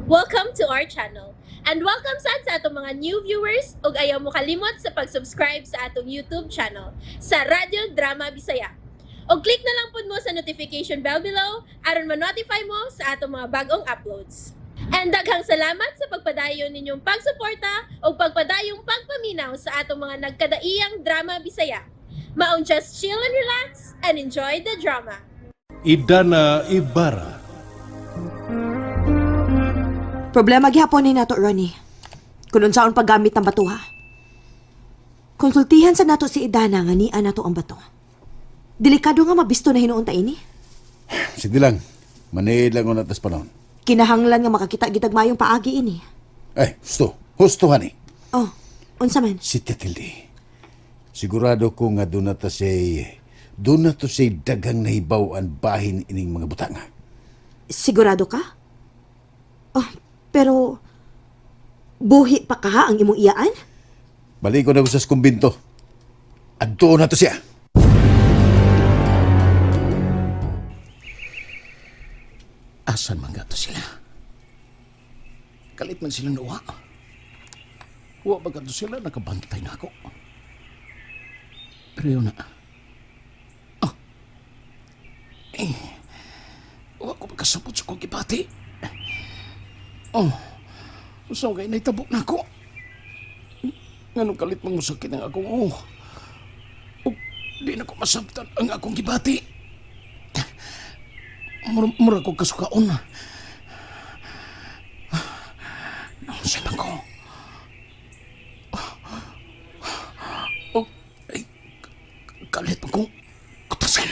Welcome to our channel. And welcome sad sa atong mga new viewers ug ayaw mo kalimot sa pag-subscribe sa atong YouTube channel sa Radyo Drama Bisaya. Og click na lang pud mo sa notification bell below aron ma-notify mo sa atong mga bagong uploads. And daghang salamat sa pagpadayon ninyong pagsuporta ug pagpadayong pagpaminaw sa atong mga nagkadaiyang drama Bisaya. Maong just chill and relax and enjoy the drama. Idana Ibarra. Problema gihapon ni nato, Ronnie. Kung unsaon paggamit ng bato, ha? Konsultihan sa nato si Idana nga niya nato ang bato. Delikado nga mabisto na hinuon ta ini. Sige lang. Maniid lang ko na tas panahon. Kinahanglan nga makakita gitag mayong paagi ini. Ay, husto. Husto, honey. Oh, unsa man? Si Titildi. Sigurado ko nga doon na ta siya'y... Doon na to siya'y daghang nahibaw-an bahin ining mga butanga. Sigurado ka? Oh, pero buhi pa ka ha ang imong iyaan? Balik ko na ko sa kumbinto. At doon na to siya. Asan man gato sila? Kalit man silang nawa. Wa ba gato sila nakabantay na ako? Pero yun na. Ah. Eh. Wa ko makasabot sa kong gibati. Oh. So kay naitabok na ako. Nganong kalit man mosakit ang akong oh. Ug di na ko masabtan ang akong gibati. Mura, mura ko kasukaon. Naunsa man ko? Oh, ay, kalit man kong kutasan.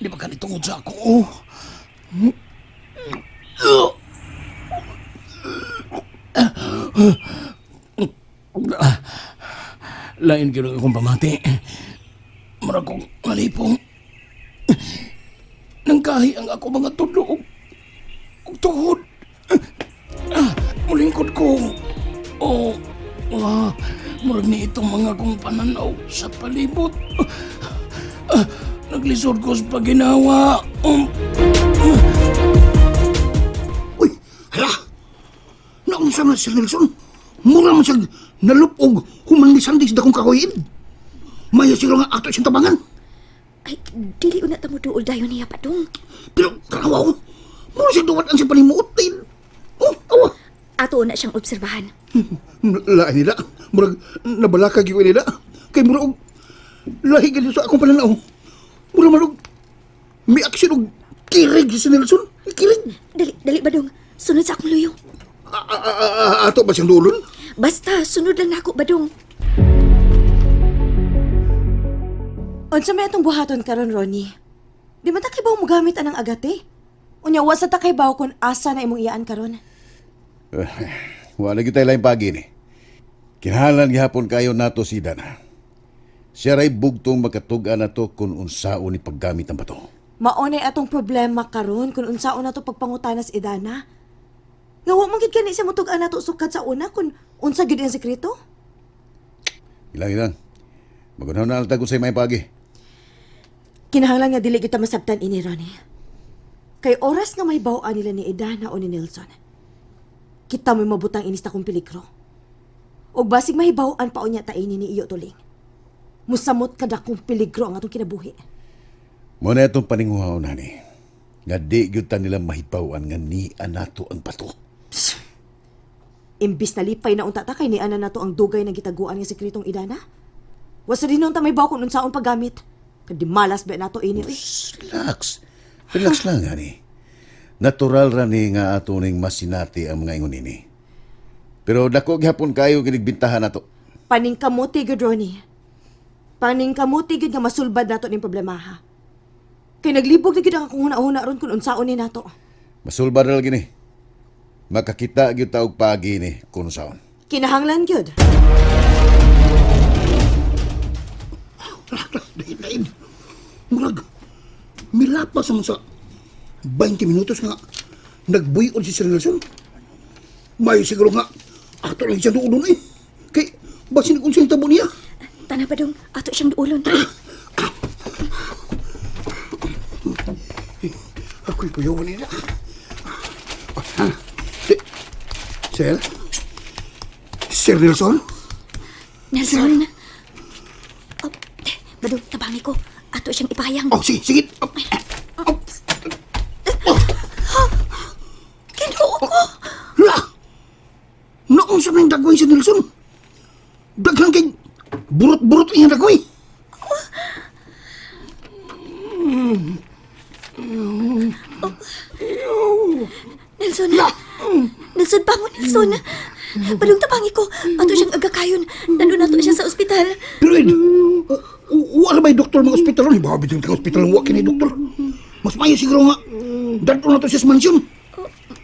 Di ba ka nitungod sa ako? Oh. Lain gyud ang akong pamati. Mura kong malipong. Nangkahi ang ako mga tudlo og og tuhod. Ah, mulingkod ko. Oh, ah, murag ni itong mga kong pananaw sa palibot. Ah, naglisod ko sa paginawa. Uy, hala! Naunsa man si Nelson? Mura man siya nalupog human ni Sandy sa dakong kahoyin. Maya siguro nga ato siyang tabangan. Ay, dili una ta mo duol dayon niya padung. Pero kalawa ko, mura siya duwat ang siya panimuot din. Oh, awa. Ato na siyang obserbahan. Lain nila. Murag nabalaka gyud nila. Kay mura og lahi gyud sa akong pananaw. Mura man og may aksyon og kirig si Nelson. Kirig. Dali, dali badong. Sunod sa akong luyo. Ato ba siyang dulon? Basta sunod lang nako badong. Unsa may atong buhaton karon, Ronnie? Di man ta kay mo gamit anang agate? Unya wa sa ta kay kung asa na imong iyaan karon. Wala gyud tayo laing pagi ni. Kinahanglan gihapon kayo nato si Idana. Siya ray bugtong makatug-an nato kung unsaon ni paggamit ang bato. Maunay atong problema karon kung unsaon nato pagpangutanas Idana. Nga wa man gid kani siya mutug-an nato sukad sa una kung unsa gid ang sekreto. Ilang ilang. Magunaw na lang sa may pagi. Kinahanglan nga dili kita masabtan ini, Ronnie. Kay oras nga may bawaan nila ni Idana o ni Nelson. Kita mo'y mabutang inis ta kong peligro. Og basig mahibaw-an pa unya ta ini ni iyo tuling. Musamot kada kong peligro ang atong kinabuhi. Mo na itong paninguhaon nani. Nga di gyud ta nila mahibaw-an nga niya nato ang bato. Imbis na lipay na unta ta kay ni ana nato ang dugay ng gitaguan nga sekretong Idana. Wasa din unta may baw kung unsaon paggamit. Kadi malas ba nato ini uy. Relax. Relax lang, hani. Natural ra ni nga ato ning masinati ang mga ingon ini. Pero dako gihapon kayo ginigbintahan nato. Paningkamuti gud, Ronnie. Paningkamuti gud nga masulbad nato ning problema ha. Kay naglibog na gid ang akong huna-huna ron kung unsaon ni nato. Masulbad ra lagi ni. Makakita gyud ta og pagi ni kung saon. Kinahanglan gyud. Lain, lain. Murag, milapas naman sa 20 minutos nga nagbuyon si Sir Nelson. May siguro nga, ato lang siya doon eh. Kay, basin kung siyang tabo niya. Tana badong, ato siyang duolon. Ako'y kuyawan nila. Sir? Sir Nelson? Nelson. Oh, Badong, tabangi ko. Ato siyang ipahayang. Oh, sige, sige. Oh, oh. Oh. Ginoo ko! La! Noong sa may dagway si Nelson. Daghang kay burot-burot iyang dagway. Nelson! Nelson, bangon, Nelson! Badong, tabangi ko. Ato siyang agakayon. Nandun nato siya sa ospital. Pero Ed, wala ba'y doktor mga ospital ron? Iba, bitong ka ospital wa kini doktor. Mas mayo siguro nga. Dadto na to siya sa mansyon.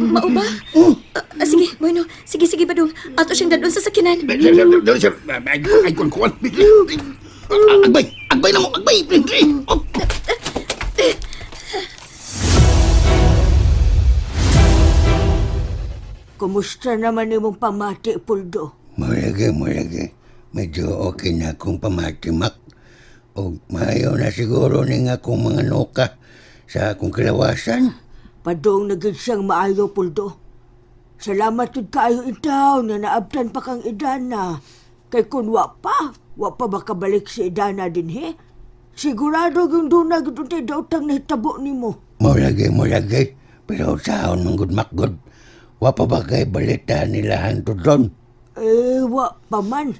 Mao ba? Oh. Ah, sige, bueno. Sige, sige, Badong. Ato siyang dadon sa sakinan. Dali, sir, dali, sir. Ay, ay, kuwan, kuwan. Agbay, agbay na mo, agbay. Oh. Kumusta naman imong pamati, Puldo? Malagi, malagi. Medyo okay na akong pamatimak. O maayo na siguro ning akong mga nuka sa akong kilawasan. Padong na gid siyang maayo, Puldo. Salamat gid kaayo itaw na naabtan pa kang Idana. Kay kun wa pa makabalik si Idana dinhi. Sigurado gyud doon na gid untay daotang nahitabo nimo. Malagi, malagi. Pero sahon ng gudmakgod. Wa pa ba kay balita nila hantod ron? Eh, wa pa man.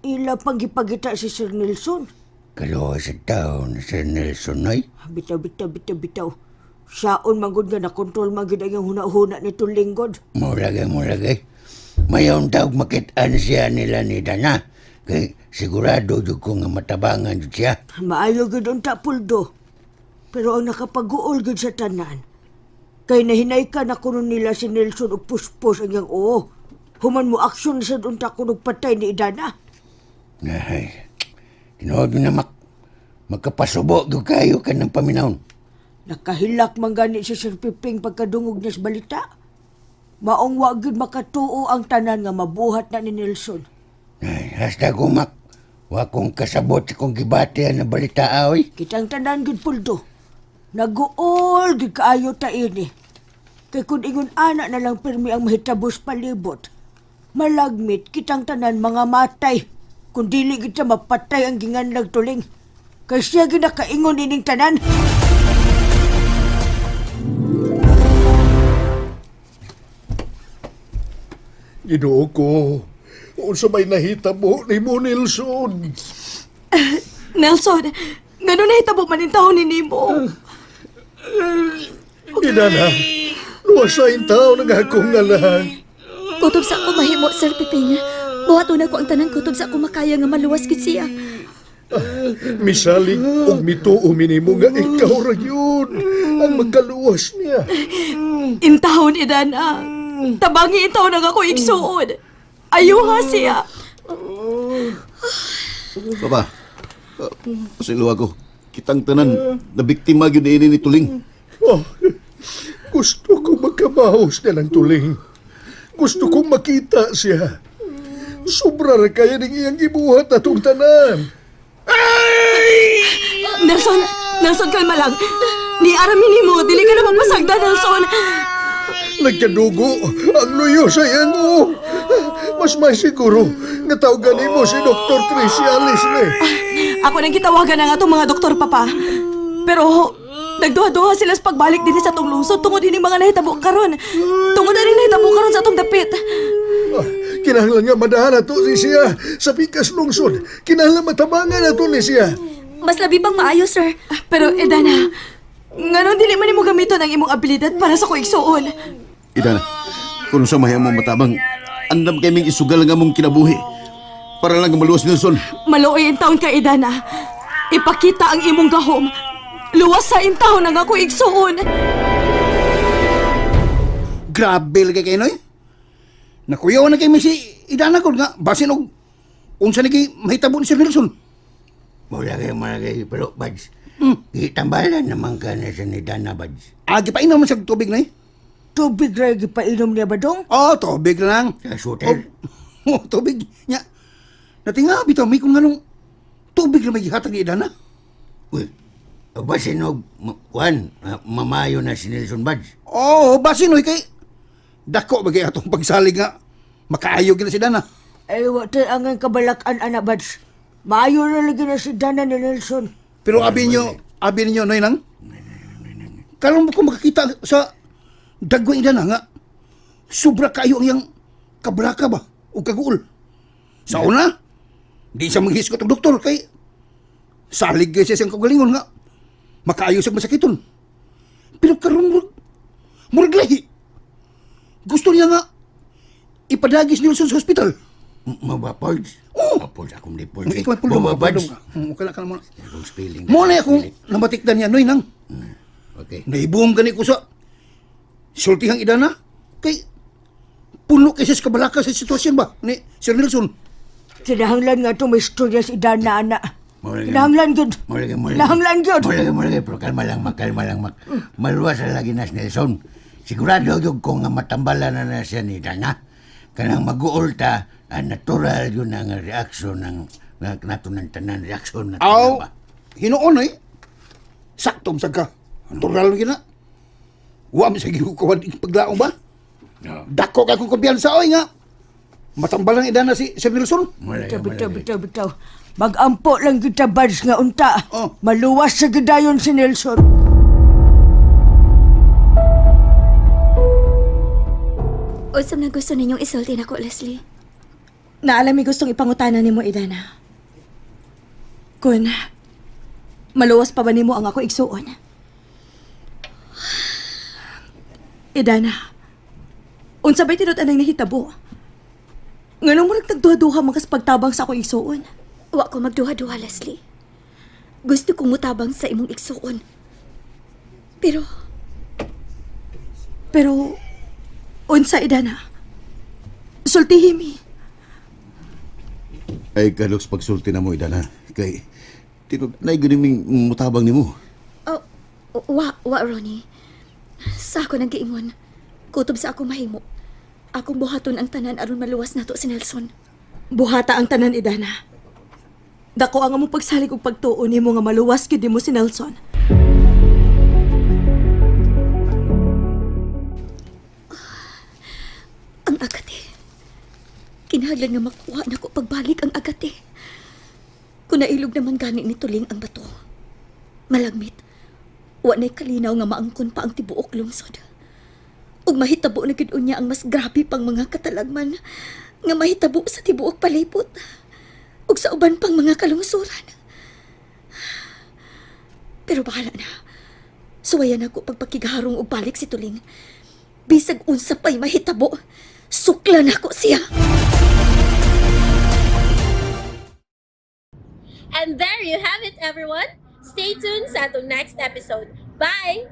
Ila pang gipagita si Sir Nelson. Kaluwa sa taon, Sir Nelson, ay. Bitaw, bitaw, bitaw, bitaw. Saon man gud nga nakontrol man gid ang iyang huna-huna nitong linggod. Malagi, malagi. Mayon tawag makitaan siya nila ni Dana. Kay sigurado jud ko nga matabangan jud siya. Maayo gid unta, Puldo. Pero ang nakapaguol gid sa tanan, kay nahinay ka na kuno nila si Nelson og puspos ang iyang oo. Human mo aksyon sa unta kuno patay ni Idana. Ay, tinuod na magkapasubo gyud kayo ka ng paminawon. Nakahilak man gani si Sir Piping pagkadungog niya sa balita. Maong wa gyud makatuo ang tanan nga mabuhat na ni Nelson. Ay, hasta gumak. Wa kong kasabot sa kong gibati ang balita oy. Kitang tanan gyud, Puldo. Naguol gyud kaayo ta ini. Kay kun ingon ana na lang pirmi ang mahitabos palibot. Malagmit kitang tanan mga matay. Kung dili kita mapatay ang ginganlag tuling. Kay siya ginakaingon ining tanan. Ginoo ko, unsa may nahitabo nimo, Nelson? Nelson, ngano nahitabo man in taon ni nimo? Inana, luwasa in taon ang akong ngalan. Kutob sa ako mahimo, Sir Piping. Buhaton na ko ang tanan kutob sa ako makaya nga maluwas gid siya. Misalig og mituo minimo nga ikaw ra yun ang magkaluwas niya. Intahon, Idana. Tabangi intahon ang ako igsuon. Ayuha siya. Papa, pasayloa ko. Kitang tanan, na biktima gyud ini ni Tuling. Oh, gusto ko magkabaos niya ng tuling. Gusto kong makita siya. Sobra ra kaya ning iyang gibuhat atong tanan. Nelson, Nelson, kalma lang. Ni aramin nimo, dili ka na magpasagda, Nelson. Nagkadugo ang luyo sa iyang oo. Mas may siguro nga tawagan nimo si Dr. Tracy Alice ni. Ako nang gitawagan ang atong mga doktor, Papa. Pero nagduha-duha sila sa pagbalik dinhi sa atong lungsod tungod ining mga nahitabo karon. Tungod ining nahitabo karon sa atong dapit. Ah, kinahanglan nga madahan ato ni siya sa pikas lungsod. Kinahanglan matabangan ato ni siya. Mas labi pang maayo, sir. Pero Edana, nganong dili man nimo gamiton ang imong abilidad para sa kuigsuon? Idana, kung sa mahimo matabang, andam kay ming isugal nga mong kinabuhi. Para lang nga maluwas Nelson. Maluoy in taon ka, Idana. Ipakita ang imong gahom. Luwas sa intahon ang ako igsuon. Grabe lagi kay Noy. Nakuyaw na kay mi si Idana ko nga basin og unsa ni kay mahitabo ni Sir Nelson. Malagi, malagi. Pero, Bads, gitambalan naman ka na sa ni Dana, Bads. Ah, gipainom man siya og tubig nay. Tubig ra gipainom niya ba dong? Oh, tubig lang. Sa suter. Oh, oh, tubig. Nya. Natinga bitaw mi kung nganong tubig ra may gihatag ni Idana. Uy, basin og, kuan, mamayo na si Nelson, Bads. Oh, basin oy kay Dako bagay atong pagsalig nga makaayo gina si Dana. Ay, wa tay angan kabalakan, anak Bads. Maayo na lagi na si Dana ni Nelson. Pero abi ninyo noy nang. Karon mo ko makakita sa dagway Dana nga sobra kayo ang iyang kabalaka ba o kaguol. Sa una, di siya manghisgot og doktor kay salig kay siya siyang kaugalingon nga makaayo sa masakiton. Pero karon murag lahi. Gusto niya nga ipadagis ni Nelson sa hospital. Mabapols. Oo. Mapols akong di pols. Ikaw ay puldong, Bumabads. puldong ka. Okay lang ka na muna. Akong spelling. Mo na akong namatikdan niya, Noy, nang. Okay. Nahibuong gani ko sa sultihang idana. Kay puno kay sa kabalaka sa sitwasyon ba ni Sir Nelson. Kinahanglan nga itong may istorya si Dana, anak. Mao lagi. Kinahanglan gyud. Mao lagi, mao lagi. Kinahanglan gyud. Mao lagi, mao lagi. Pero kalma lang, mak, kalma lang, mak. Maluwas na lagi na si Nelson. Sigurado gyud ko nga matambala na na siya ni Dana. Kanang mag-uol ta, ang natural yun ang reaksyon ng nato ng tanan, reaksyon na Aw, ba? hinuon eh. Sakto sa ka. Natural gina. Wa mi sa gikukuhan paglaong ba? No. Dako ka kong kumpiyansa oy nga. Matambalan idana si Sir Nelson. Mao lagi, Bitaw, mao bitaw, lagi. bitaw, bitaw. Magampo lang kita, Bads, nga unta. Oh. Maluwas sa gidayon si Nelson. Usam na gusto ninyong isulti nako, Leslie. Naalam mi gustong ipangutana nimo, Idana. Kun, maluwas pa ba nimo ang ako igsuon? Idana, unsa ba'y tinud-an ang nahitabo? Nganong murag nagduha-duha man kas pagtabang sa ako igsuon? Wa ko magduha-duha, Leslie. Gusto kong mutabang sa imong igsuon. Pero Pero, unsa, Idana? Sultihi mi. Ay kaluks pagsulti na mo Idana. Kay tinud nay ganiming mutabang nimo. Oh, wa, wa, Ronnie. Sa ako nang giingon. Kutob sa ako mahimo. Akong buhaton ang tanan aron maluwas nato si Nelson. Buhata ang tanan, Idana. Dako ang among pagsalig ug pagtuo nimo nga maluwas gyud nimo si Nelson. Ang agate. Kinahanglan nga makuha nako pagbalik ang agate. Kung nailog naman gani ni Tuling ang bato. Malagmit. Wa na'y kalinaw nga maangkon pa ang tibuok lungsod. Ug mahitabo na gid unya ang mas grabe pang mga katalagman nga mahitabo sa tibuok palibot ug sa uban pang mga kalungsuran. Pero bahala na. Suwayan ako pagpakigaharong og balik si Tuling. Bisag unsa pa'y mahitabo, suklan ako siya. And there you have it, everyone. Stay tuned sa atong next episode. Bye!